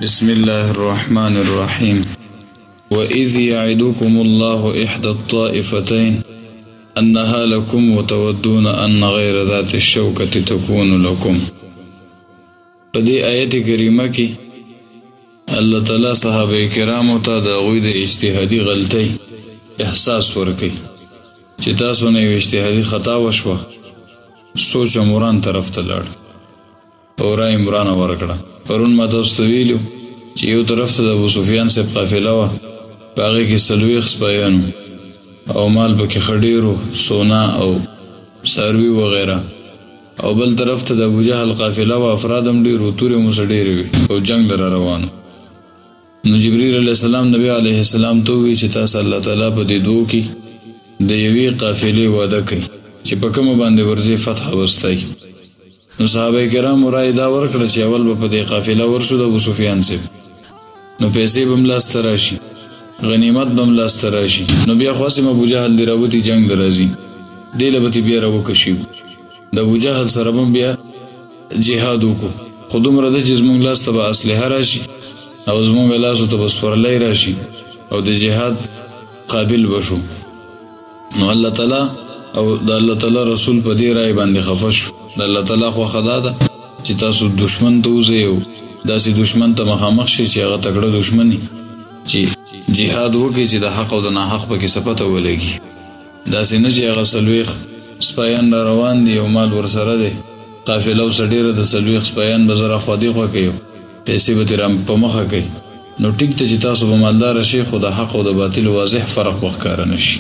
بسم الله الرحمن الرحيم. وإذ يعدكم الله إحدى الطائفتين أنها لكم وتودون أن غير ذات الشوكة تكون لكم. په دې آیت کریمه کې الله تعالی صحابه کرامو ته د هغوی د اجتهادي غلطۍ احساس ورکوي چې تاسو نه یو اجتهادي خطا وشوه، سوچ مو وران طرف ته لاړ او رای مو ورانه ورکړه. پرون ما تاسو ته ویلو چې یو طرف ته د ابو سفیان صاحب قافله وه، په هغې کې 40 سپایان او مال پکې ښه ډېر و، سونا او څاروي وغیره، او بل طرف ته د ابو جهل قافله وه، افراد هم ډېر وو، تورې هم ورسره ډېرې وې او جنګ له را روان وو. نو جبرئیل علیه السلام نبی علیه السلام ته وویل چې تاسو الله تعالی په دې دوو کې د یوې قافلې وعده کوي چې په کومه باندې ورځې فتح به ستایي. نو صحابه کرامو رای دا ورکړه چې اول به په دې قافله ورشو د ابو سفیان صاحب، نو پیسې به هم لاسته راشي، غنیمت به هم لاسته راشي، نو بیا خو هسې هم ابو جهل دې راوتي جنګ له راځي، دې له به ترې بیا راوکشېږو، د ابو جهل سره به هم بیا جهاد وکړو، خو دومره ده چې زموږ لاس ته به اسلحه راشي او زموږ لاسو ته به سپرلی راشي او د جهاد قابل به شو. نو الله تعالی او د الله تعالی رسول په دې رای باندې خفه شو. د الله تعالی خوښه دا ده چې تاسو دشمن ته وځئ او داسې دشمن ته مخامخ شئ چې هغه تکړه دشمن وي، چې جهاد وکړي چې د حق او د ناحق پکې څه پته ولګي. داسې نه چې هغه 40 سپایان را روان دي او مال ورسره دی، قافله اوسه ډېره ده، 40 سپایان به زه راخوا دېخوا کوي او پیسې به ترې را په مخه کوي. نو ټیک ته چې تاسو به مالدار شئ، خو د حق او د باطل واضح فرق به ښکاره نه شي.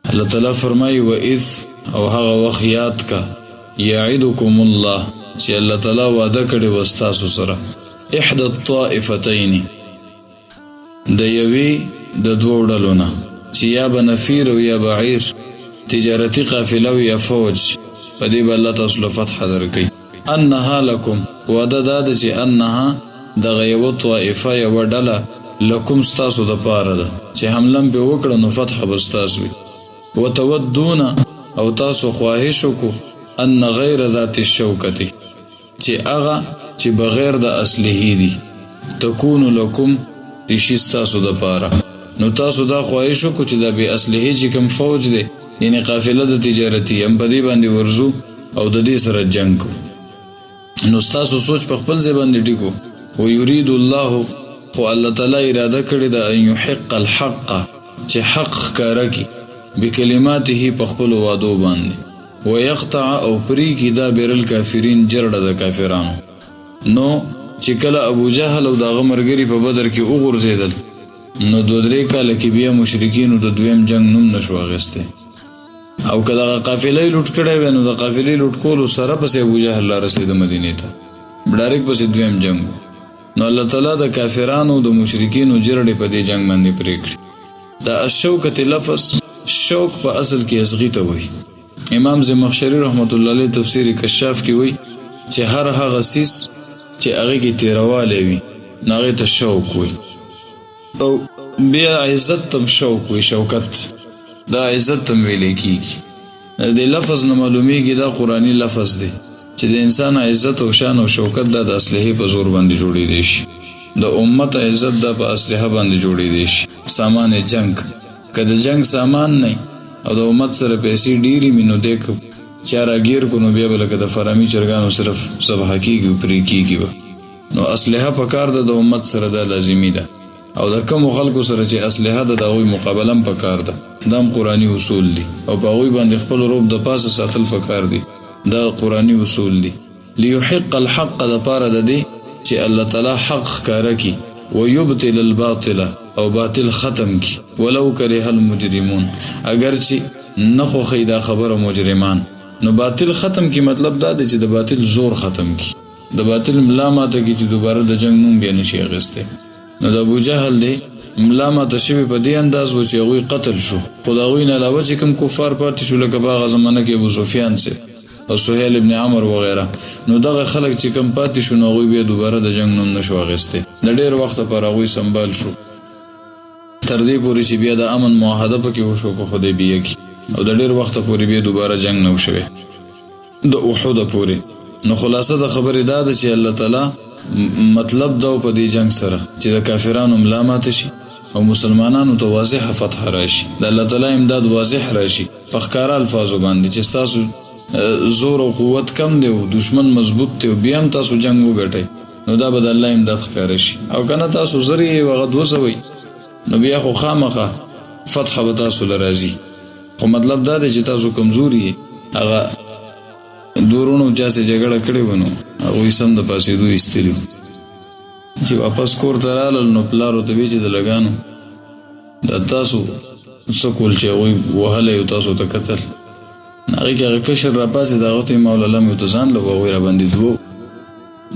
الله تعالی فرمایي واذ، او هغه وخت یاد کا، یعدکم الله، چې الله تعالی وعده کړې وه ستاسو سره، احدى الطائفتین، د یوې د دوو ډلو نه، چې یا به نفیر او یا به عیر، تجارتي قافله او یا فوج، په دې به الله تاسو له فتح درکوي. انها لکم، وعده دا ده چې انها دغه یوه طائفه یوه ډله لکم ستاسو دپاره ده، چې حمله هم پرې وکړه نو فتح به ستاسو وي. وتودون، او تاسو خواهش وکړو، ان غیر ذات الشوکة، چې هغه چې بغیر د اسلحې دي، تکون لکم، دې شي ستاسو دپاره. نو تاسو دا خواهش وکړو چې دا بې اسلحې چې کوم فوج دی، یعنې قافله د تجارتي، هم په دې باندې ورځو او د دې سره جنګ کوو. نو ستاسو سوچ په خپل ځای باندې ټیک و. ویرید الله، خو الله تعالی اراده کړې ده، ان یحق الحق، چې حق ښکاره کړي، بکلماته، په خپلو وعدو باندې، ویقطع، او پرې کړي دابر الکافرین، جرړه د کافرانو. نو چې کله ابو جهل او د هغه ملګري په بدر کې وغورځېدل، نو دوه درې کاله کې بیا مشرکینو د دویم جنګ نوم نه شو اخیستی. او که دغه قافله یې لوټ کړی وی، نو د قافلې لوټ کولو سره پسې ابو جهل را رسېده مدینې ته، ډایرک پسې دویم جنګ و. نو الله تعالی د کافرانو د مشرکینو جرړې په دې جنګ باندې پرې کړې. د الشوکت لفظ شوک په اصل کې اصغي ته وایي. امام زمخشري رحمت الله علیه تفسیر کشاف کې وایي چې هر هغه څیز چې هغې کې تیروالی وي نو هغې ته شوک وایي، او بیا عزت تم شوک وایي، شوکت دا عزت تم ویلی کیږي. د دې لفظ نه معلومیږي دا قرآني لفظ دی چې د انسان عزت او شان او شوکت دا د اسلحې په زور باندې جوړېدی شي، د امت عزت دا په اسلحه باندې جوړېدی شي. سامان جنگ، که د جنگ سامان نه او د امت سره پیسې ډېرې وي، نو دی که چا راګیر کړو نو بیا به لکه د فرامی چرګانو صرف ذبح کېږي او پرې کېږي به. نو اسلحه په کار ده د امت سره، دا لازمي ده. او د کومو خلکو سره چې اسلحه ده د هغوی مقابله هم په کار ده، دا هم قرآني اصول دي. او په هغوی باندې خپل روب د پاسه ساتل په کار دي، دا قرآني اصول دي. ليحق الحق، د پاره د دې چې الله تعالی حق ښکاره کړي، ويبطل الباطل، او باطل ختم کړي، ولو کره المجرمون، اګر چې نه خوښوي دا خبره مجرمان. نو باطل ختم کړي مطلب دا دی چې د باطل زور ختم کړي، د باطل ملا ماته کړي چې دوباره د جنګ نوم بیا نشي اخیستی. نو د ابو جهل دی ملا ماته شوې په دې انداز و چې هغوی قتل شو، خو د هغوی نه علاوه چې کوم کفار پاتې شو، لکه په هغه زمانه کې ابو سفیان صاحب او سهیل ابن عمر وغیره، نو دغه خلک چې کوم پاتې شو نو هغوی بیا دوباره د جنګ نوم نشو اخیستی. د ډېر وخته پر هغوی سنبال شو تر دې پورې چې بیا د امن معاهده پکې وشو په حدیبیه کې، او د ډېر وخته پورې بیا دوباره جنګ نه و شوی د احده پورې. نو خلاصه د خبرې دا ده چې الله تعالی مطلب دا و په دې جنګ سره چې د کافرانو ملا ماته شي او مسلمانانو ته واضحه فتح راشي، د الله تعالی امداد واضح راشي په ښکاره الفاظو باندې چې ستاسو زور او قوت کم دی او دشمن مضبوط دی او بیا هم تاسو جنګ وګټئ، نو دا به د الله امداد ښکاره شي. او که نه تاسو زر یې او هغه 200 وي، نو بیا خو خامخا فتح به تاسو له راځي. خو مطلب دا دی چې تاسو کمزوري یې. هغه دوه وروڼو چا سره جګړه کړې وه، نو هغوی سم د پاڅېدو ایستلي وو. چې واپس کور ته رالل، نو پلار ورته وی چې د لګانو دا تاسو څه کول چې هغوی وهلی او تاسو ته کتل؟ هغې کې هغه کشر راپاڅېد، هغه ته یې مولانا مې ورته ځان له هغوی راباندې دوو.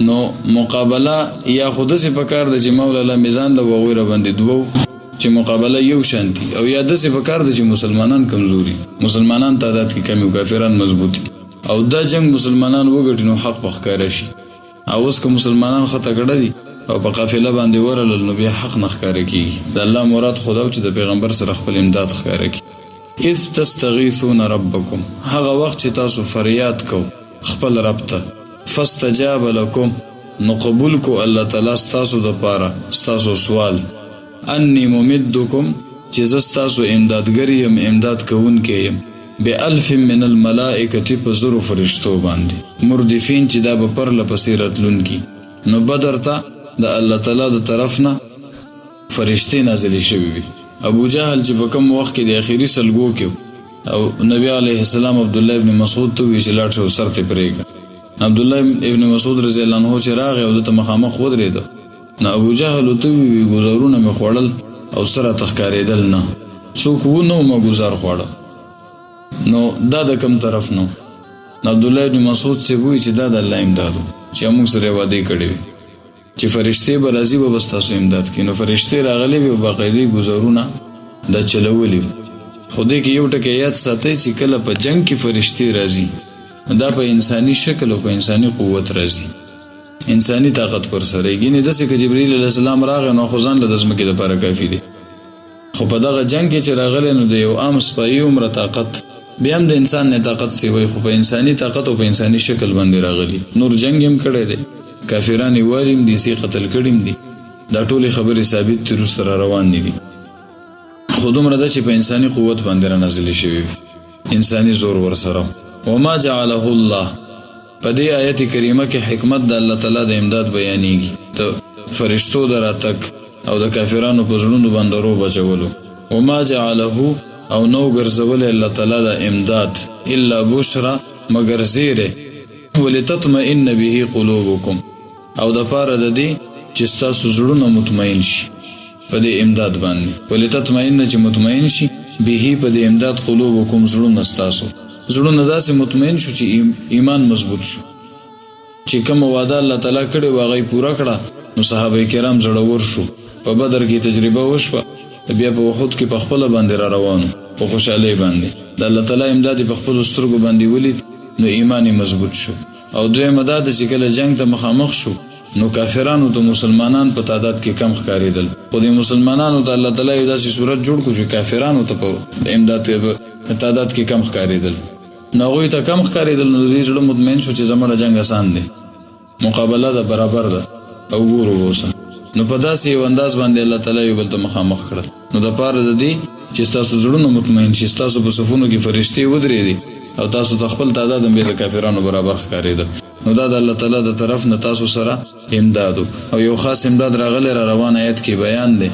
نو مقابله یا خو داسې پکار ده چې مولانا مې ځان له هغوی راباندې دوو چې مقابله یو شانتي، او یا داسې پکار ده چې مسلمانان کمزوري، مسلمانان تعداد کې کمی او کافران مضبوط، او دا جنگ مسلمانان وګټي نو حق په ښکاره شي. او اوس که مسلمانان ښه تکړه دي او په قافله باندې ورلل، نو بیا حق نه ښکاره کیږي. د الله مراد خو دا چې د پیغمبر سره خپل امداد ښکاره کړي. اذ تستغیثون ربکم، هغه وخت چې تاسو فریاد کو خپل رب ته، فاستجاب لکم، نو قبول کو الله تعالی ستاسو د پاره ستاسو سوال، انی ممدکم، چې زه ستاسو امدادګر یم، امداد کوونکی یم، بألف من الملائکة، په زرو فرشتو باندې، مردفین، چې دا به پرله پسې راتلونکي. نو بدر ته د الله تعالی د طرف نه فرشتې نازلې شوې وي. ابو جهل چې په کوم وخت کې د اخیری سلګو کې او نبی علیه السلام عبدالله ابن مسعود ته وی چې لاړ شه سر ته پرېږه، عبدالله ابن مسعود رضی الله عنه چې راغی او دته مخامخ ودرېده، نو ابو جهل ته وی ګزارونه مې خوړل او سره تخکارېدل نه، څوک و نو ما ګزار خوړه، نو دا د کم طرف؟ نو عبدالله ابن مسعود چې وی چې دا د الله امدادو چې موږ سره وعده کړې وي چې فرشتې به راځي به بس تاسو امداد کوي. نو فرشتې راغلې وي او باقاعدې ګزارونه دا چلولي. خو دې کې یو ټکی یاد ساتئ چې کله په جنګ کې فرشتې راځي، دا په انساني شکل او په انساني قوت راځي، انساني طاقت پر سره ګینه. داسې که جبرئیل علیه السلام راغی نو خو ځان له د ځمکې دپاره کافي دی، خو په دغه جنګ کې چې راغلی نو د یو عام سپایي عمره طاقت بیا هم د انسان نه طاقت سیوی، خو په انساني طاقت او په انساني شکل باندې راغلي. نور جنګ هم کړی دی، کافران یې والیم دي، څه قتل کړي دي، دا ټولې خبرې ثابت دي، وروسته را روان دي. خو دومره ده چې په انساني قوت باندې را نازلې شوي وي، انساني زور ورسره. وما جعله الله، په دې آیت کریمه کې حکمت د الله تعالی د امداد بیانېږي، د فرشتو د راتګ او د کافرانو په زړونو باندې رعب اچولو. وما جعله، او نو ګرځولی الله تعالی د امداد، الا بشرا، مګر زیری، ولتطمئن به قلوبکم، او د پاره د دې چې ستاسو زړونه مطمئن شي په دې امداد باندې. ولتطمئن، چې مطمئن شي، به، په دې امداد، قلوبکم، زړونه ستاسو، زړونه داسې مطمئن شو چې ایمان مضبوط شو، چې کوم وعده الله تعالی کړې وه هغه یې پوره کړه. نو صحابه کرام زړور شو، په بدر کې تجربه وشوه، بیا په احد کې په خپله باندې را روانو په خوشحالۍ باندې، د الله تعالی امداد یې په خپلو سترګو باندې ولید، نو ایمان یې مضبوط شو. او دویمه دا ده چې کله جنګ ته مخامخ شو نو کافرانو ته مسلمانان په تعداد کې کم ښکارېدل، خو د مسلمانانو ته الله تعالی یو داسې صورت جوړ کړو چې کافرانو ته په امداد په تعداد کې کم ښکارېدل، نو هغوی ته کم ښکارېدل، نو د دوی زړه مطمئن شو چې زموږ جنګ اسان دی، مقابله ده برابر ده او ګورو به اوسه. نو په داسې یو انداز باندې الله تعالی یو بل ته مخامخ کړل، نو د پاره د دې چې ستاسو زړونه مطمئن شي، ستاسو په صفونو کې فرشتې ودرېدې او تاسو ته خپل تعداد هم بیا د کافرانو برابر ښکارېده، نو دا د الله تعالی د طرف نه تاسو سره امداد. او یو خاص امداد راغلی، را روان آیت کې بیان دی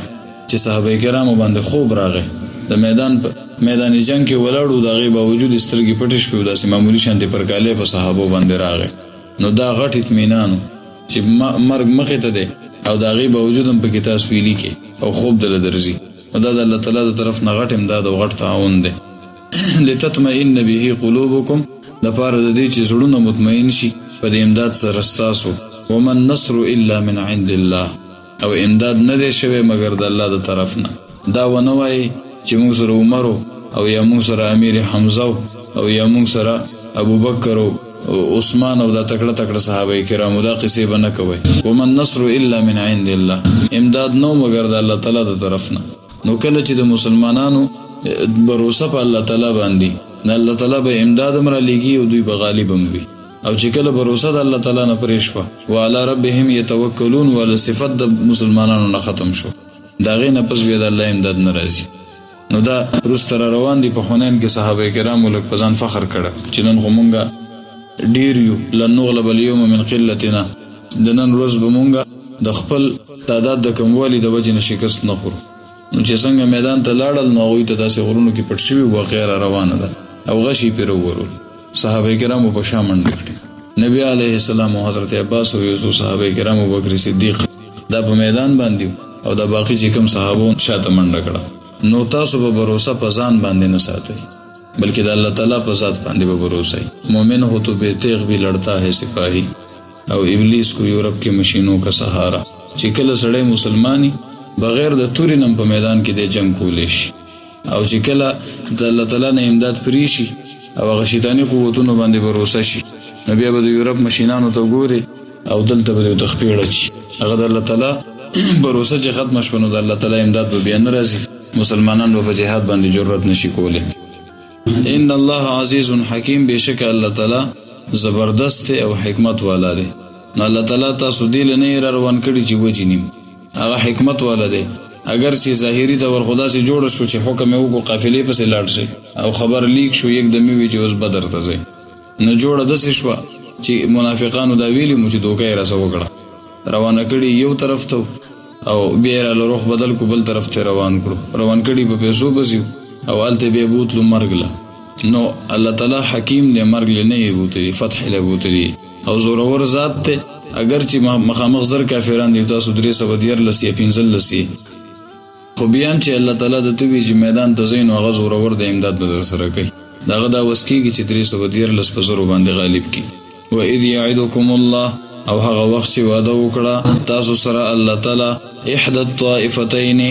چې صحابه کرامو باندې خوب راغی، د میدان په میدان جنګ کې ولاړو، د هغې باوجود سترګې پټې شوې او داسې معمولي شانتې پر کالې په صحابو باندې راغی. نو دا غټ اطمینان چې مرګ مخې ته دی او د هغې باوجود هم پکې تاسو ویلي کې او خوب دله درځي، نو دا د الله تعالی د طرف نه غټ امداد او غټ تعاون دی. لتطمئن به قلوبکم، د پاره د دې چې زړونه مطمئن شي په دې امداد سره ستاسو. وما النصر الا من عند الله، او امداد نه دی شوی مګر د الله د طرف نه. دا ونه وایي چې موږ سره عمر او یا موږ سره امیر حمزه او یا موږ سره ابوبکر او عثمان او دا تکړه تکړه صحابه کرامو، دا قصې به نه کوي. وما النصر الا من عند الله، امداد نو مګر د الله تعالی د طرف نه. نو کله چې د مسلمانانو بروسه په الله تعالی باندې، نو الله تعالی به امداد هم را لیږي او دوی به غالب هم وي. او چې کله بروسه د الله تعالی نه پرې شوه، وعلی ربهم یتوکلون واله صفت د مسلمانانو نه ختم شو، د هغې نه پس بیا د الله امداد نه راځي. نو دا وروسته را روان دي. په حنین کې صحابه کرامو لږ په ځان فخر کړی چې نن خو مونږ ډیر یو، لن نغلب اليوم من قلتنا، د نن ورځ به مونږ د خپل تعداد د کموالي د وجې نه شکست نه خورو. نو چې څنګه میدان ته لاړل نو هغوی ته داسې غرونو کې پټ شوي واقعه را روانه ده او غشي پرې وورول، صحابه کرامو په شا منډې کړې. نبی علیه السلام او حضرت عباس او یو څو صحابه کرام، ابوبکر صدیق دا په میدان باندې او دا باقي چې کوم صحابو شاته منډه کړه. نو تاسو به بروسه په ځان باندې نه ساتئ، بلکې د الله تعالی په ذات باندې به بروسه. مومن هو تو بې تیغ بھی لړتا ہے سپاهي او ابلیس کو یورپ کې مشینو کا سهارا. چې کله سړی مسلمانی بغیر د تورې نم په میدان کې د جنگ کولی شي، او چې کله د الله تعالی نه امداد پرې شي او هغه شیطاني قوتونو باندې بروسه شي، نو بیا به د یورپ مشینانو ته ګوري او دلته به د تخپیړه چي هغه د الله تعالی بروسه چې ختمه شوه، نو د الله تعالی امداد به بیا نه راځي، مسلمانان به په جهاد باندې جرأت نشي کولی. ان الله عزیز حکیم، بشک الله تعالی زبردست او حکمت والا دی. نو الله تعالی تاسو دې له نه را روان کړي چې وجنیم، هغه حکمت والا دی. اگر چې ظاهري تور خدا سي جوړ شو چې حکم یې وکړو قافلې پسې لاړ شي او خبر لیک شو، یک دمي وی چې اوس بدر ته ځي، نو جوړه داسې شوه چې منافقانو دا ویلي مو چې دوکه یې راسه وکړه، روانه کړي یو طرف ته او بیا یې راله رخ بدل کو بل طرف ته روان کړو، روان کړي په پیسو پسې او هلته بیا بوتلو مرګ له. نو الله تعالی حکیم دی، مرګ له نه یې بوتلي، فتح له بوتلي او زورور ذات دی. اگر چې مخامخ 1000 کافران دي، تاسو 313 یا 15 یې، خو بیا هم چې الله تعالی د ته وي چې میدان ته ځئ، نو هغه زورور د امداد به در سره کوي. د هغه دا وس کېږي چې 313 په 1000 باندې غالب کړي. واذ یعدکم الله، او هغه وخت چې وعده وکړه تاسو سره الله تعالی احدى الطائفتین،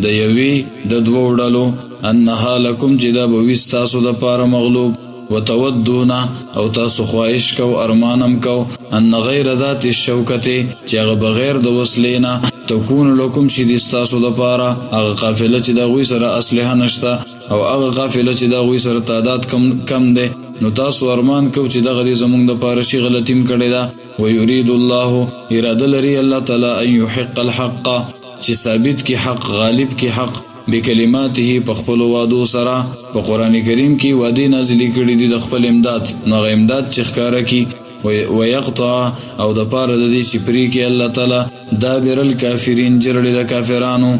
د یوې د دوو ډلو، انها لکم، چې دا به وي ستاسو دپاره مغلوب، وتودون، او تاسو خواهش کو ارمانم کو، ان غیر ذات الشوکت، چې هغه بغیر د وسلې نه، تکون لکم، چې دي ستاسو دپاره هغه قافله چې د هغوی سره اسلحه نشته او هغه قافله چې د هغوی سره تعداد کم کم دی، نو تاسو ارمان کو چې دغه دې زمونږ دپاره شي، غلطي م کړې ده. ويريد الله، اراده لري الله تعالی، ان يحق الحق، چې ثابت کی حق، غالب کی حق، بکلماته، په خپل وعدو سره. په قران کریم کې وعده نازلې کړې دي د خپل امداد، نو هغه امداد چې ښکاره کی، ويقطع، او د پاره د دې چې پرې کې الله تعالی دابر الکافرین، جرړې د کافرانو،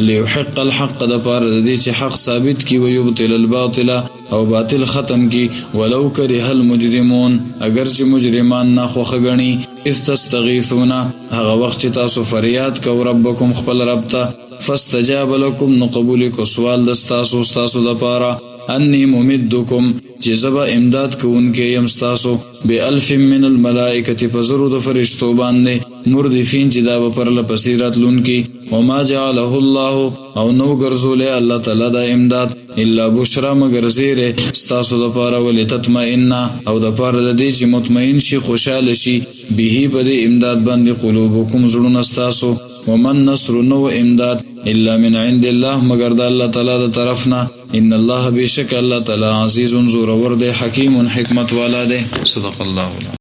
ليحق الحق، د پاره د دې چې حق ثابت کی، ويبطل الباطل، او باطل ختم کی، ولو کره المجرمون، اگر چې مجرمان نه خوښ غني. اذ تستغیثون، هغه وخت چې تاسو فریاد کو، ربکم، خپل رب ته، فاستجاب لكم، نو قبول کو سوال د ستاسو، ستاسو د پاره، انی ممدکم، چې زه به امداد کوونکی یم ستاسو، بألف من الملائکة، په 1000 د فرشتو باندې، مردفین، چې دا به پرله پسې راتلونکي. وما جعله الله، او نو ګرځولی الله تعالی دا امداد، الا بشرا، مګر زیری ستاسو دپاره، ولتطمئن، او دپاره د دې چې مطمئن شي، خوشحاله شي، به، په دې امداد باندې، قلوبکم، زړونه ستاسو. وما النصر، نو امداد، الا من عند الله، مګر د الله تعالی د طرف نه. ان الله، بشک الله تعالی، عزیز، زورور دی، حکیم، حکمت والا دی. صدق الله.